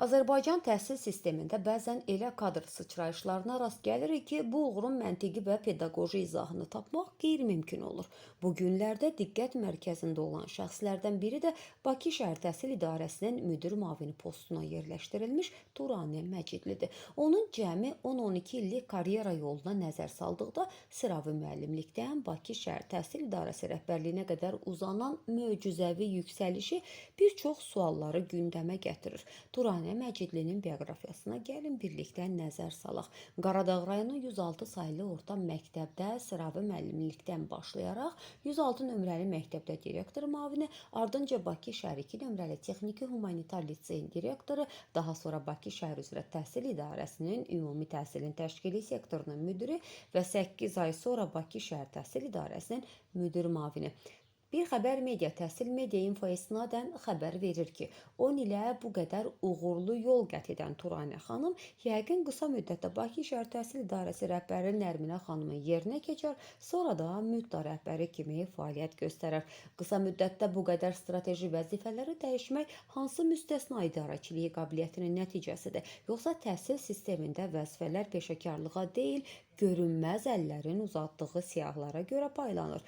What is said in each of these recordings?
Azərbaycan təhsil sistemində bəzən elə kadr sıçrayışlarına rast gəlirik ki, bu uğurun məntiqi və pedaqoji izahını tapmaq qeyri-mümkün olur. Bu günlərdə diqqət mərkəzində olan şəxslərdən biri də Bakı Şəhər Təhsil İdarəsinin müdir müavini postuna yerləşdirilmiş Turanə Məcidlidir. Onun cəmi 10-12 illik karyera yoluna nəzər saldıqda sıravi müəllimlikdən Bakı Şəhər Təhsil İdarəsi rəhbərliyinə qədər uzanan möcüzəvi yüksəlişi bir çox sualları gündəmə gətirir. Turanə Məcidlinin bioqrafiyasına gəlin birlikdə nəzər salaq. Qaradağ rayonu 106 saylı orta məktəbdə sıravi müəllimlikdən başlayaraq 106 nömrəli məktəbdə direktor müavini, ardınca Bakı şəhər 2 nömrəli texniki humanitar liseyin direktoru, daha sonra Bakı şəhər üzrə Təhsil İdarəsinin ümumi təhsilin təşkili sektorunun müdiri və 8 ay sonra Bakı şəhər Təhsil İdarəsinin müdir müavini. Bir Xəbər Media Təhsil Media Info esnadən xəbər verir ki, 10 ilə bu qədər uğurlu yol qət edən Turanə xanım yəqin qısa müddətdə Bakı Şəhər Təhsil İdarəsi rəhbəri Nərminə xanımın yerinə keçər, sonra da MÜTDA rəhbəri kimi fəaliyyət göstərər. Qısa müddətdə bu qədər strateji vəzifələri dəyişmək hansı müstəsna idarəçiliyi qabiliyyətinin nəticəsidir? Yoxsa təhsil sistemində vəzifələr peşəkarlığa deyil, görünməz əllərin uzatdığı siyahılara görə paylanır?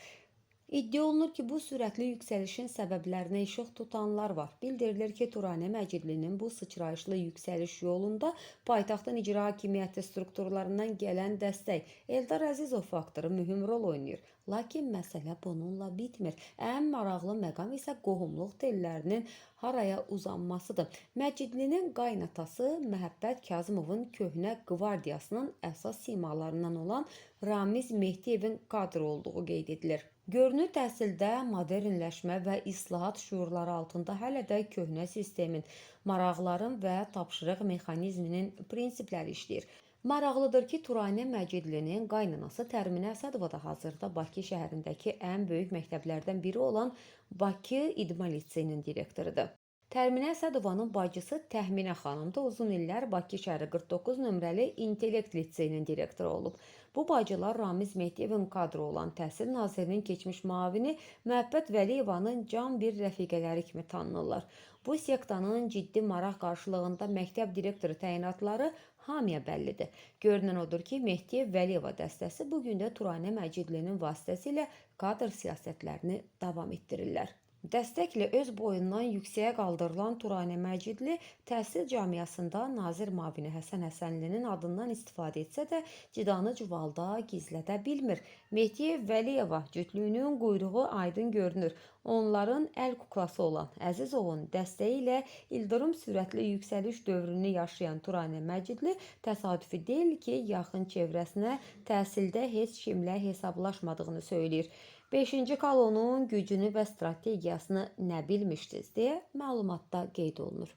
İddia olunur ki, bu sürətli yüksəlişin səbəblərinə işıq tutanlar var. Bildirilir ki, Turanə Məcidlinin bu sıçrayışlı yüksəliş yolunda paytaxtın icra hakimiyyəti strukturlarından gələn dəstək, Eldar Əzizov faktoru mühüm rol oynayır. Lakin məsələ bununla bitmir. Ən maraqlı məqam isə qohumluq tellərinin haraya uzanmasıdır. Məcidlinin qaynatası Məhəbbət Kazımovun köhnə qvardiyasının əsas simalarından olan Ramiz Mehdiyevin kadro olduğu qeyd edilir. Görünür təhsildə modernləşmə və islahat şüurları altında hələ də köhnə sistemin, maraqların və tapşırıq mexanizminin prinsipləri işləyir. Maraqlıdır ki, Turanə Məcidlinin qaynanası Tərminə Əsədova da hazırda Bakı şəhərindəki ən böyük məktəblərdən biri olan Bakı İdman Liseyinin direktorudur. Tərminə Əsədovanın bacısı Təxminə xanım da uzun illər Bakı şəhəri 49 nömrəli İntellekt Liseyinin direktoru olub. Bu bacılar Ramiz Mehdiyevin kadro olan Təhsil Nazirinin keçmiş müavini Məhəbbət Vəliyevanın can bir rəfiqələri kimi tanınırlar. Bu sektanın ciddi maraq qarşılığında məktəb direktoru təyinatları hamıya bəllidir. Görünən odur ki, Mehdiyev Vəliyeva dəstəsi bu gün də Turanə Məcidlinin vasitəsilə kadr siyasətlərini davam etdirirlər. Dəstəklə öz boyundan yüksəyə qaldırılan Turanə Məcidli təhsil camiasında nazir müavini Həsən Həsənlinin adından istifadə etsə də cidanı çuvalda gizlədə bilmir. Mehdiyev Vəliyeva cütlüyünün quyruğu aydın görünür. Onların əl kuklası olan Əzizovun dəstəyi ilə ildırım sürətli yüksəliş dövrünü yaşayan Turanə Məcidli təsadüfi deyil ki, yaxın çevrəsinə təhsildə heç kimlə hesablaşmadığını söyləyir. 5-ci kolonun gücünü və strategiyasını nə bilmişdiniz deyə məlumatda qeyd olunur.